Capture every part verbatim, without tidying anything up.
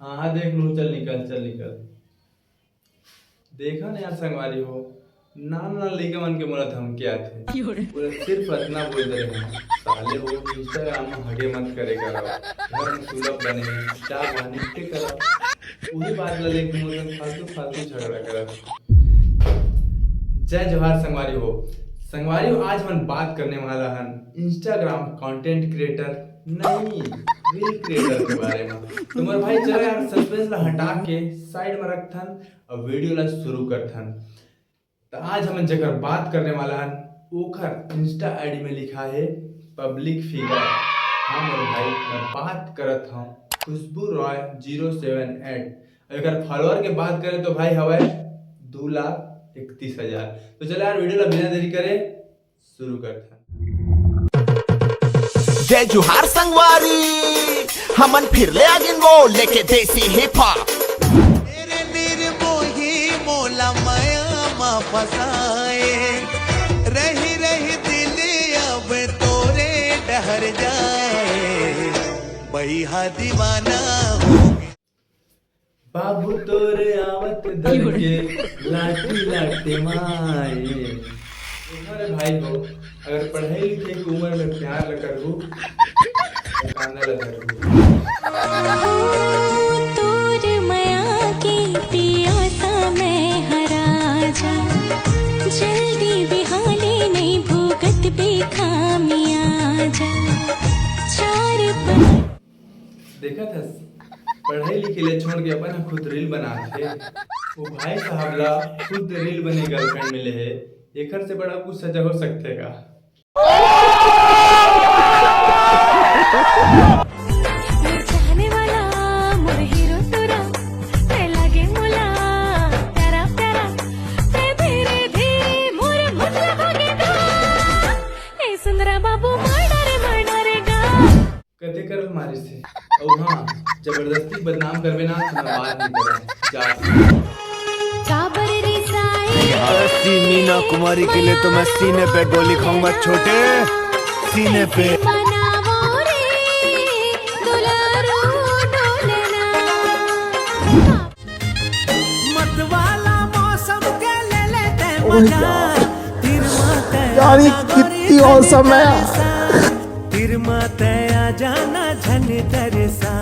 हाँ, हाँ, देख लूँ, चल निकल, चल निकल। देखा ना यार संगवारी हो, नान नान लइका मन के मोला धमकी आथे। बोले सिर्फ अतना बोल दे रहे हैं, साले हो Instagram में हगे मत करे करो, घर में सुलभ बने हैं, जा वहाँ निपटे करो। वही बात ला लेके मोर संग फालतू फालतू झगड़ा करत। जय जोहार संगवारी हो। संगवारी हो, आज हमन बात करने वाला हन Instagram content creator नहीं, reel creator के बारे में। तो मोर भाई चला यार suspense ला हटा के side में रखथन, अब video ला शुरू करथन। तो आज हमन जेकर बात करने वाला हन ओकर Insta ID में लिखा है public figure। हाँ मोर भाई, मैं बात करत हूँ खुशबू रॉय zero seven eight। अगर follower के बात करें तो भाई हवय दो लाख इकतीस हजार। तो चला यार video ला बिना देरी करे शुरू करथन। जय जोहार संगवारी, हमन फिर ले आगिन वो लेके देसी हिप हॉप। तेरे निर्मोही मोला मया मा फसाए, रही रही दिल अब तोरे डहर जाए, बइहा दीवाना हो बाबू तोरे आवत धर के लाठी लाठी माए। अरे भाई हो, अगर पढ़ाई लिखे की उम्र में प्यार ल करबू तो कांदा ल धरबू। तोर मया के पियासा मैं हरा जा, जल्दी बिहाली नहीं भूगत बेखामिया जा। चार देखत हस, पढ़ाई लिखे ले छोड़ के अपन ह खुद reel बनाथे। वो भाई साहब ला खुद reel बने girlfriend मिले हे, एकर से बड़ा कुछ सजा हो सकथे का? मोर चाहने वाला मोर हीरो तोरा, ते लागे मोला प्यारा प्यारा, ते धीरे धीरे मोर मतलब हो गे तो। ए सुंदरा बाबू मर्डर मर्डर गा। कते करल मारिस हे? अउ हाँ, जबरदस्ती बदनाम करबे ना तो मैं बात नहीं करब। जा। काबर रिसाए ऐसी मीना कुमारी के लिए तो मैं सीने पे गोली खाऊंगा छोटे, सीने पे। बनावो रे दुलारू डोलना। मतवाला मौसम के ले लेते मजा। तिरमा ते यार, ये कितनी औसम है। तिरमा ते आ जाना झन तरसा।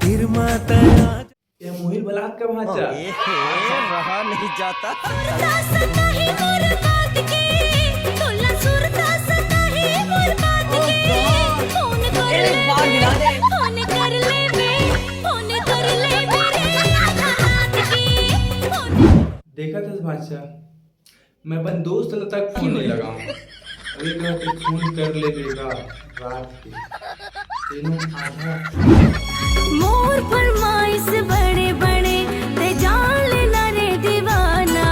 तिरमा ते आ ये मोहिल बलात का भांचा। रहा नहीं जाता। सुरदास नहीं मोर बात के, तोला सुरदास नहीं मोर बात के। फोन कर ले, फोन कर ले बे, फोन कर ले बे रे आधा रात के। फोन देखत हस भांचा, मैं अपन दोस्त ल तक फोन नहीं लगाऊं। अभी कहा कि फोन कर ले बेगा रात के, तेनों आधा। मोर फरमाइश बड़े बड़े ते जान लेना रे दीवाना।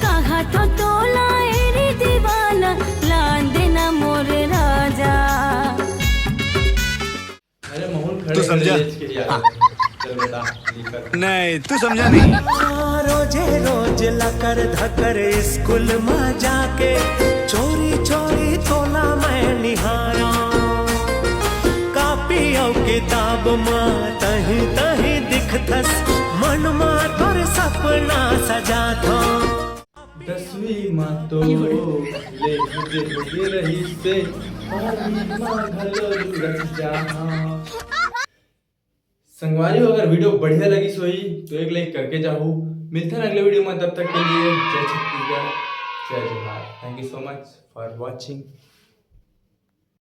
कहा तो तोला ए रे दीवाना, लान देना मोर राजा। अरे माहौल खड़े तू समझा? खड़े लेच के यार। चल बता, लिखत। नहीं, तू समझा नहीं। रोजे रोज लकर धकर स्कूल में जाके चोरी चोरी तोला मैं निहारा। कापी अउ किताब में तही तही दिखथस, मन में तोर सपना सजाथो। दसवीं मा तो ले होगे होगे रहिस से, बारहवीं मा घलो रुकत जाहा। संगवारी हो, अगर video बढ़िया लगिस होही तो एक like करके जाहू। मिलथन अगले video में, तब तक के लिए जय छत्तीसगढ़, जय जोहार। Thank you so much for watching।